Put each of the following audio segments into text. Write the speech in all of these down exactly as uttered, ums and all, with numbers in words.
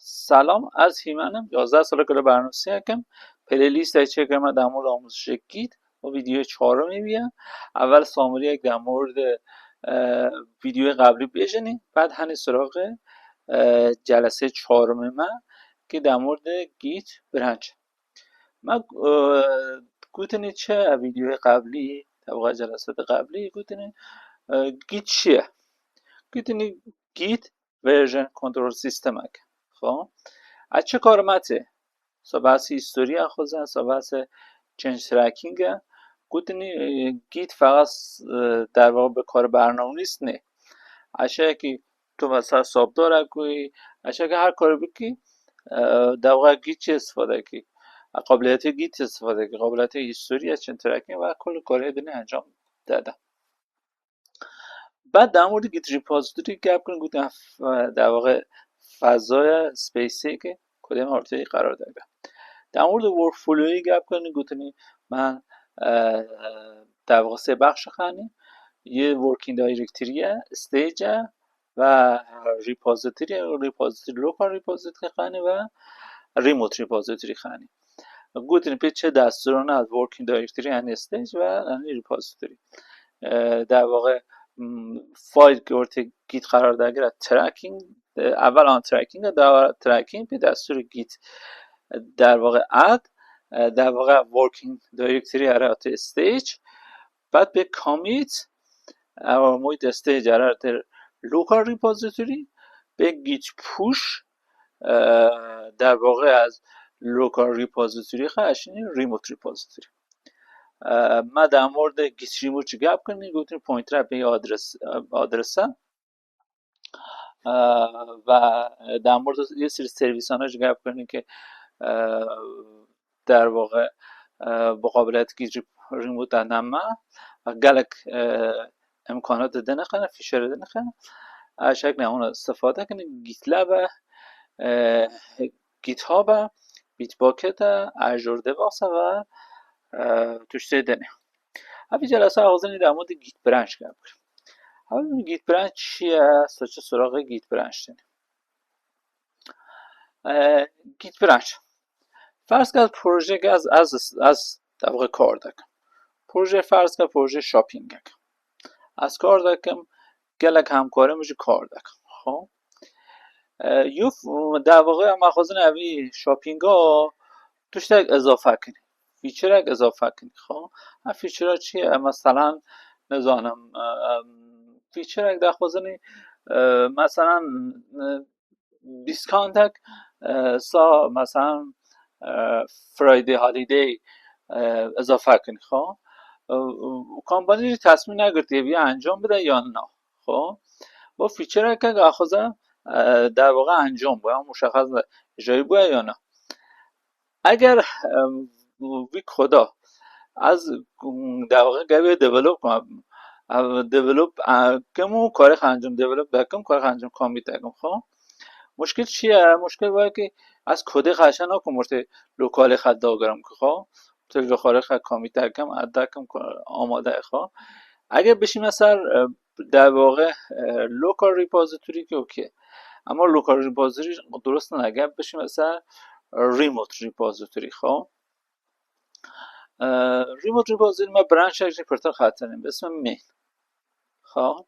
سلام، ez Hîmen im, yazdeh sala kule bernusiyek im. Playlîstê çêkirme der mûrd amûzişê Git. O vîdyoyê çaremê bûye. Evel samiriyek der mûrd, e, vîdyoyê qeblî bêjinî. Bad henî siraxê, e, celesê çaremê me ki der mûrd Git branch. Me, e, gotinî çi ev vîdyoyê qeblî, tevqa celesatê qeblî gotinî, e, Git çi ye? Gotinî Git version control sistemek. Xo? Ez çi kar me tê? Sa behsê hîstoriya xwezin, sa behsê change tracking e. Gotinî, e, Git feqet, e, derva bi kar bernamnîs nê. Eşe ki tu mesela sapdarek wî, eşe ki her kar bikî, e, derva Git çi istifade kî? E, qabiliyetê Git istifade kî, qabiliyetê hîstoriya change tracking ve kul karê dinê encam dede. Bad der mûrd Git repository gep kirin, gotin, e, derva fezaya space ki kudê me ortê qerar degre. Der mûrd workflowê gep kirin, gotinî me, e, derva sê bexş xanî, yê working directory ye, stage e, ve repository, repository, local repository xanî ve remote repository xanî. Gotin pê çi desturane ez working directory, yani stage ve yani repository. E, der vaxê, m, file ki ortê Git qerar dagire tracking, e, evel an tracking e, da tracking pê destur Git, e, der vaxê add, e, der vaxê working directory ara te stage, bad pê commit, ewa moy destê carar ter local repository, pê git push, e, der vaxê ez local repository xwe eşînî remote repository. E, me der mûrd git remote çi gap kirinî, gotin pointer pê adres, adrese. E, ve der mûrd yê seri servîsana jî gap kirinî ki, e, der vaxê, e, bi qabiliyet git remote de nema, gelek, e, imkanat dinixin, feature dinixin. Eşek ne ona istifade kin, GitLab e, e, GitHub e, Bitbucket e, Azure DevOps e ve, e, tuştê dinê. Ev celese axizin der mûrd Git branch gap kir. Ev Git branch çi ye? Sa çi siraxê Git branch dinê. E, Git branch. Ferz ke projeyek ez, ez, ez tevqe kar dikim. Proje ferz ke proje shoppingek. Ez kar dikim, gelek hemkarê min jî kar dikin. Xo? E, yuf, der vaxê em axwazin evî shoppinga tuştek izafe kin. Featurek izafe kin. Xo? Ha feature çi ye? Mesela, nizanim, e, em, featurek daxwazin, e, mesela, e, discountek, e, sa, mesela, e, Friday holiday, e, izafe kin, xo? E, kompanî jî tesmî negirtiye vî encam bide yan na, xo? Bu featureke axwaze, e, der vaxê encam bûye, muşexes jayî bûye yan na. Eger, em, vî koda ez, em, der vaxê gevê develop kim, em, develop, e, kim û karê xwe encam develop dekim, karê xwe encam commit dekim, xo? Muşkil çi ye? Muşkil wê ki ez kodê xwe eşe nakim ortê lokalê xwe dagirim ki, xo? Ortê lokalê xwe commit dekim, add dekim, ko-, amade ye, xo? Eger bişîme ser, e, der vaxê, e, local repository ki okey. Ama local repository durust nîne, eger bişîme ser remote repository, xo? E, remote repository me branchek jî pirtir xatinî, bi ismê main. Xo?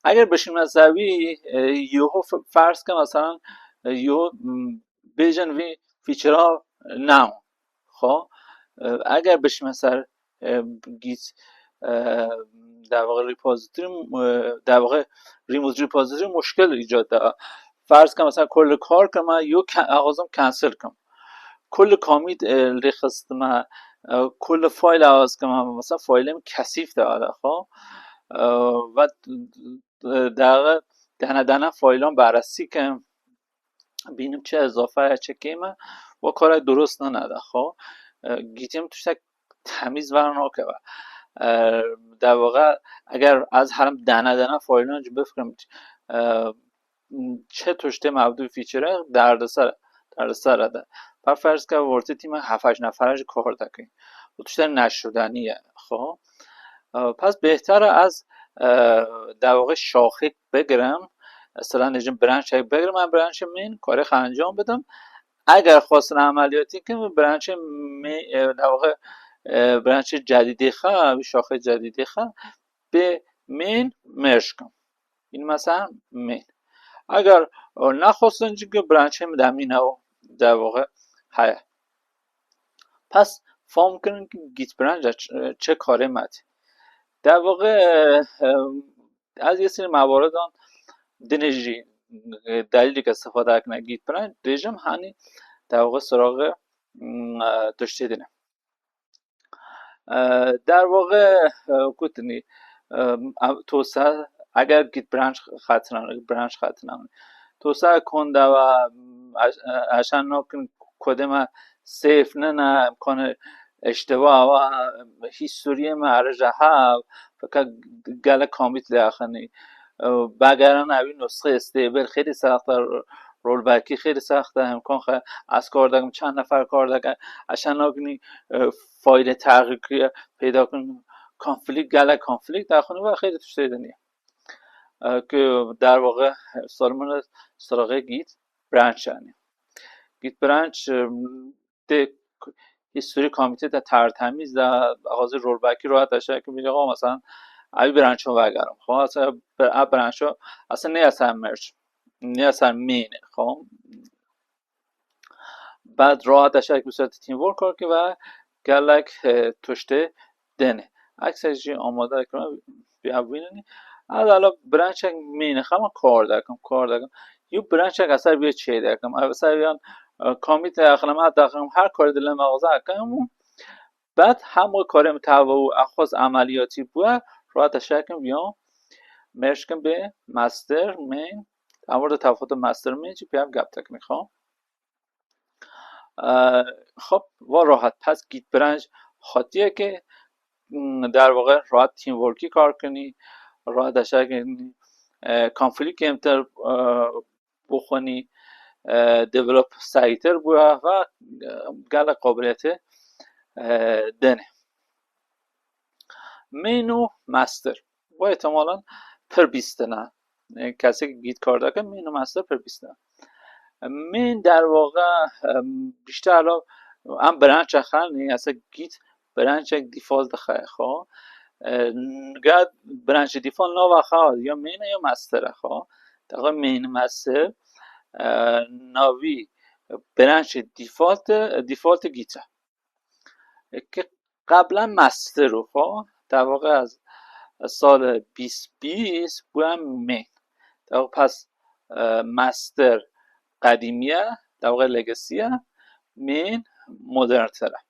Eger bişîme ser wî, e, yoho f-, ferz ke, mesela, e, yoho, m, bêjin vî feature-a ne. Xo? E, eger bişîme ser, e, Git, e, der vaxê repository, e, der vaxê remote repository muşkil îcad da. Ferz ke, mesela, kul kar kime, yo ke-, axwazim cancel kim. Kul commit, e, lê xistime, e, kul file axwaz kime, mesela, file min kesîf de ada, xo? E, ve, e, der vaxê dene dene filan berresi kim, bînim çi izafe ye, çi kêm e, ve karek durust nîne de, xo? E, Gitê min tiştek temîz vernakeve. E, der vaxê eger ez herim dene dene filan jî bifikirim, e, çi tiştê mevdû feature e, derdiser, derdiser e de. Ba ferz ke ortê tîmê heft heşt nefere jî kar dikin. Bu tiştek neşudenî ye, xo? E, pes bêhter e ez, e, der vaxê şaxêk bigirim, Mesela nêjim branchek bigrim, em branchê main karê xwe encam bidim. Eger xwestin emeliyatî kim, branchê main, e, der waqa, e, branchê cedîdê xwe, wî şaxê cedîdê xwe bi main merge kim. Yîn mesela main. Eger, e, nexwestin, çünkü branchê min demîne û der waqa heye. Pes fam kirin ki Git branch çi, çi karê me tê. Der waqa, e, e, ez yê serî mewaridan dinê jî, e, delîlek istifade kine Git branch, dêjim hanî der waqa siraxê, m, e, tiştê dinê. E, der waqa, e, gotinî, e, ev, to ser, eger Git branch xetinanî, branch xetinanî. To ser konde ve, e, eşen nakin kodê me safe nine, imkanê iştiba ve, historiyê me erije hev, fakat gelek commit lê axinî. E, vegerane wî nusxê stable xêlî saxte, rollbackî xêlî saxte, imkan xe ez kar dikim, çend nefer kar dike, eşen nakinî, e, faîlê texîr kiriye, peyda kin konflîkt, gelek konflîkt, daxunî ve xêlî tiştê dinê. E, ki der waqa, e, salmana siraxê Git branch yani. Git branch, e, tê k-, history commit'ê te tertemiz de, axazî rollbackî rahat eşe ki bîne, xo, mesela, ev branch'o vegerim. Xo, mesela, bi-, ev branch'o, aslında ne eser merge, ne eser main, xo. Bad rahat eşek bi ser teamwork kar ki ve gelek, e, tiştê dinê. Ekser jî amade kirin bi ev bînin. Ez hala branchek main xema kar dikim, kar dikim. Yû branchek eser bê çê dikim. Ev eser yan, e, commit axlama dikim, her kar dilê me xweza dikim û bad hemû karê min teva û axwaz emeliyatî bûye, rahat eşekim yan merge kim bi master, main, em orada tefawuta master main jî pê ev gep dikim, xo. E, xop, va rahat. Pes Git branch xatiye ki, m, der waqa rahat teamworkî kar kinî, rahat eşekinî, e, konflîkt kêmtir, e, bixwinî, e, develop sehîtir bûye ve, e, gelek qabiliyetê, e, dinê. Main û master. Bu ihtimalan pir bîstine. E, kesê ki Git kar dike, main û master pir bîstine. Main der waqa, em, bîşter lo em branch xenî, esa Git branchek default dixe, xo. E, ga branch default nava xwe ya main e ya master e, xo. Daxwe main master, e, navî branch default, default Git e. Ki qeblen master û xo, der waqa ez sal bîst bîst bûye main. Der waqa pes, e, master qedîmî ye, der waqa legacy ye, main moderntir e.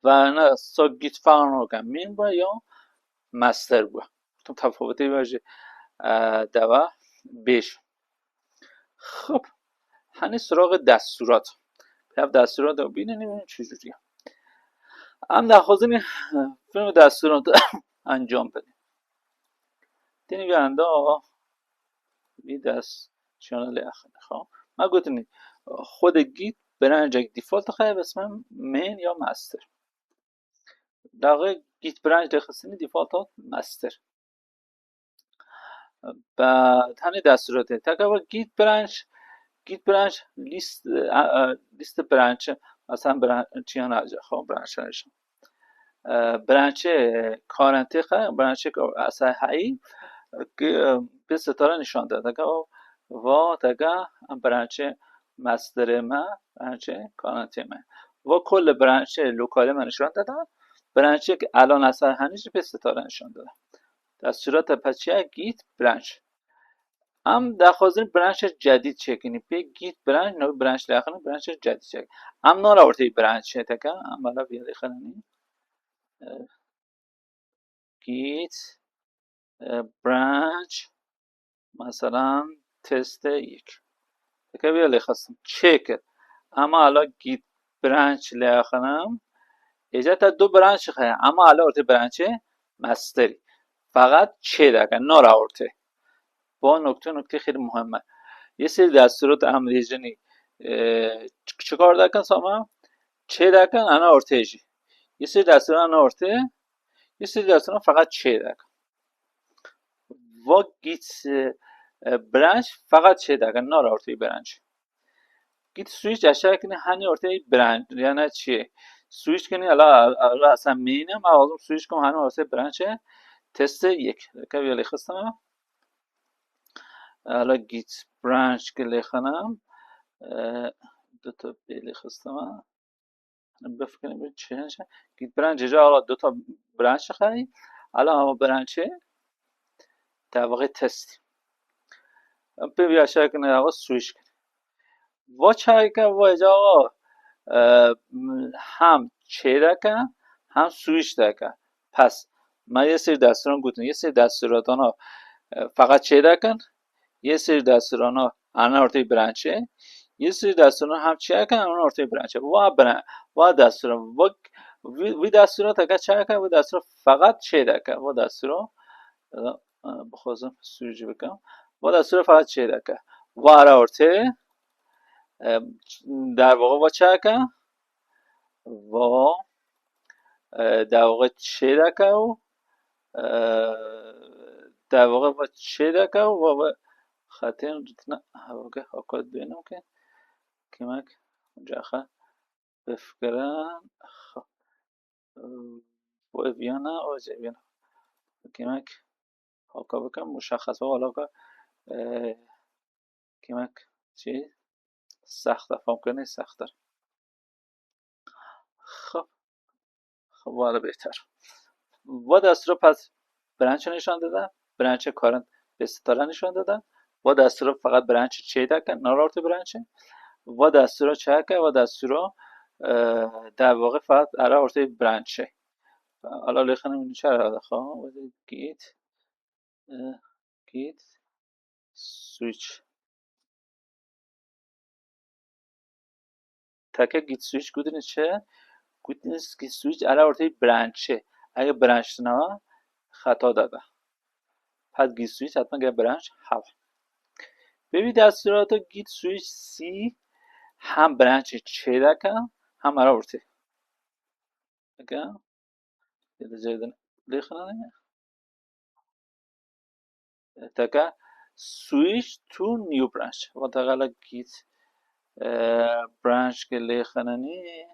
Ve ne so Git farq nake, main bûye ya master bûye. Tefawetê wê jî, e, deva bêj. Xub, henî siraxê destûrat. Ev destûrat de bînin, bînin çi cûrî ye. Em daxwazin vî destûrat encam bidin. Tenê vî enda vî dest çiyana lê axine. Xo. Me gotinî, xwedê Git branchek default dixe, bes me main ya master. Daxwe Git branch lê xistinî default hat master. Be tenê destûratê. Teka we Git branch, Git branch list, e, e, list branch, mesela branch, çiyan ace, xo, branch nişan. E, branchê karentê xe, branchê esa heyî, ki, e, pê sitara nişan de. Teka o, va teka branchê masterê me, branchê karentê me. Va kol branchê lokalê me nişan de da, branchê ki elan esa henî jî pê sitara nişan de. Destûrata pêşiya Git branch. Em daxwazin branchê cedîd çêkinî. Pê Git branch, navî branch lê axine, branchê cedîd çêk. Em nara ortê branchê teke, em bala vîya lê xelenî. E, Git, e, branch, mesela teste yek. Teke vîya lê xistim. Çêkir. Em ala Git branch lê axine. Êca te du branch xeye. Em ala ortê branchê masterî. Feqet çê deke, nara ortê. Bu nokte nokte xêlî muhim e. Yê serî destûrat em dibêjinî, e, çi, çi kar dikin, soma çê dikin, ana ortê jî. Yê serî destûrat ana ortê, yê serî destûrat feqet çê dikin. Va Git, e, e, branch feqet çê deke, nara ortê branch. Git switch aşağı kini hani ortê branch, yani çi? Switch kini ala, ala sen meyne, ma lazım switch kim hani ortê branch teste yek. Ka bir lixistama. Ala git branch ki lixanam. E, du ta bir lixistama. Bifikirin bir çi hene. Git branch, ca ala du ta branch xey. Ala ama branch, tabi test. Pê vî aşağı kine ya switch kine. Va çayke va ca, e, hem çê deke, hem switch deke. Pes, me yê sêr destûran gotin, yê sêr destûratana, e, feqet çê dekin, yê sêr destûrana ana ortê branchê, yê sêr destûran hem çê deke, ana ortê branchê. Va bran-, va destûran, va, vî, vî destûra teke çayke, vî destûra feqet çê deke. Va destûra, e, e, bixwazim switch bikim. Va destûra feqet çê deke. Va ara ortê, e, derwaqa va çayke, va, e, derwaqa çê deke û, e, derwaqa va çê deke û va, va xetên ritine, ha, weke, ha, kod bênim ke, kimek, caxa, bifikirin, xo, e, bu ev yana, o ev yana. Kimek, haka bikim, muşexxes, wala ka, e, kimek, çi, sexte, fam kirinê sextir. Xab. Xab, wala bêhtir. Va destûra pes branch nîşan dide, branchê current pêsitara nîşan dide. Va destûra feqet branch çê deke, nara ortê branchê. Va destûra çi heke, va destûra, e, derwaqa feqet ara ortê branchê. Ala lêxine min çi ara daxa, git, e, git switch. Teke git switch gotinê çi? Gotinê git switch ara ortê branchê. Eger branch tine, xeta dede. Pes git switch hetman ge branch hewa. Pê vî destûrata git switch sî hem branchê çê deke, hem ara ortê. Eke, ya da cevdin lêxinanê. Teke switch to new branch. Va teke la git, e, branch ke lêxinanî.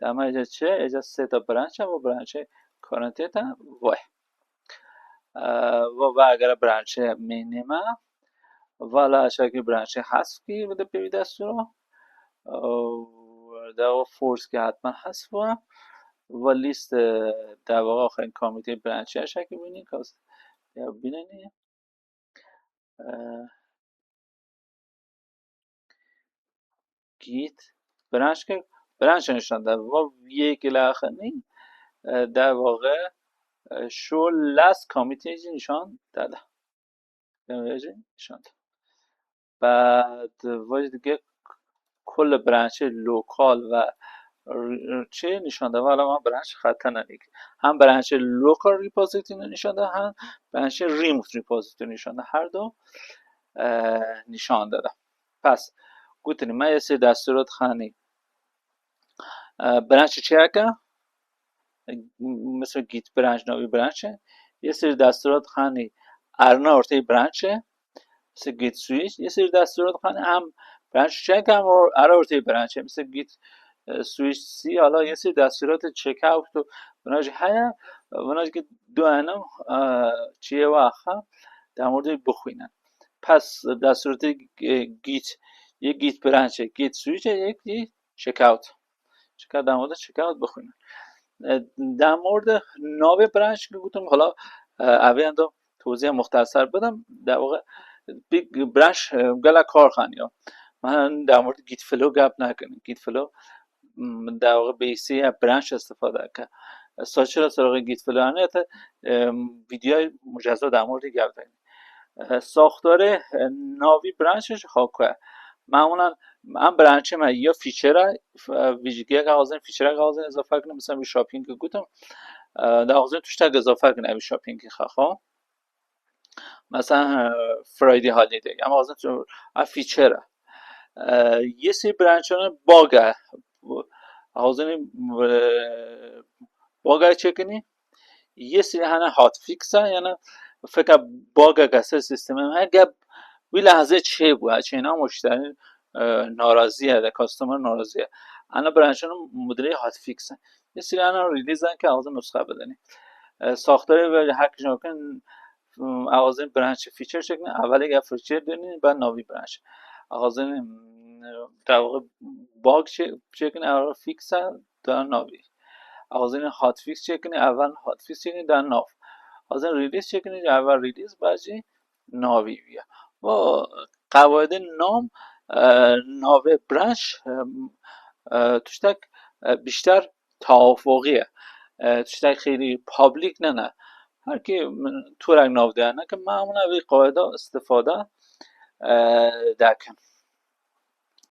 Dema êca çi? Êca sê ta branch e, va branchê currentê te va ye. E, va, va egera branchê mînîme. Va la aşağı ki branchê hesf ki bide pê vî destûra. E, da va force ki hetman hesf va. Va lîst, e, derwaqa xeyn komîtê branchê aşağı ki bînî, kas ya bînenî. E, git branch ke, branch nîşan de. Va yek ilaxini, e, derwaqa, e, şu last commit'ê jî nîşan dede. Demê jî nîşan de. Bad va jî dige kul branchê lokal ve r-, çi nîşan de. Vala ma branch xetene nîk. Hem branchê local repository nîşan de, hem branchê remote repository nîşan de. Her du, e, nîşan de de. Pes, gotinî me yê sê destûrat xanî, e, branch çi heke? Mesela git branch, navê branch e. Yê sêr destûrat xanî erna ortê branch e. Mesela git switch. Yê sêr destûrat xanî hem branch çi heke hem or-, ara ortê branch e. Mesela git, e, switch sî, ala yê sêr destûrat check out û vina jî heye. Vina jî du enim, e, çiyê waxa, demordê bixwînin. Pes destûratê, e, git, yek git branch e, git switch e, yek jî check out. Çika demorda check out bixwînin. E, demorda navê branch ki gotim, hala, e, evê endo tozîya muxteser bidim. De waqa bir branch, e, gela kar xaniya. Ma demorda git flow gap nekin. Git flow, m, de waqa bêsî ya branch istifade ke. E, saçira seraxê git flow ne te, e, videoya mujeza demorda gap nekin. E, saxtarê, e, navî branchê jî xakwe. Memulen em branchê me ya feature e, f-, e, vîjgiyek axizin, feature axizin izafe kirin, mesela bir shopping gotim, e, de axizin tuştek izafe kirin ev shopping xaxa. Mesela, e, Friday holiday. Em axizin tu-, a feature e. E, yê sê branchana bug e. Axizin, e, bug e çekinî. Yê sê hene hotfix e, yani feka bug e ke ser sistemê me, ge Wî lehzê çêbû, çêna muşterî, e, narazî ye, de customer narazî ye. Ana branşin mudrî hotfix e. Yê sirî ana release e ke axizin nusxe bidinî. E, saxtarê ve hek jokin, axizin branşi feature çekin, evelê ge feature dinî, ben navî branş. Axizin, e, tevqi bug çê-, çekin, evelê fix e, da navî. Axizin hotfix çekin, evel hotfix çekin, da nav. Axizin release çekin, evel release bacî navî wî ye. Û qewaidê nam, e, navê branş, e, e, tiştek, e, bîşter tewafuqî ye. E, tiştek xêlî public nene. Her kî min torek nav diyane ke me hemûna vê qewaida istifade, e, dekin.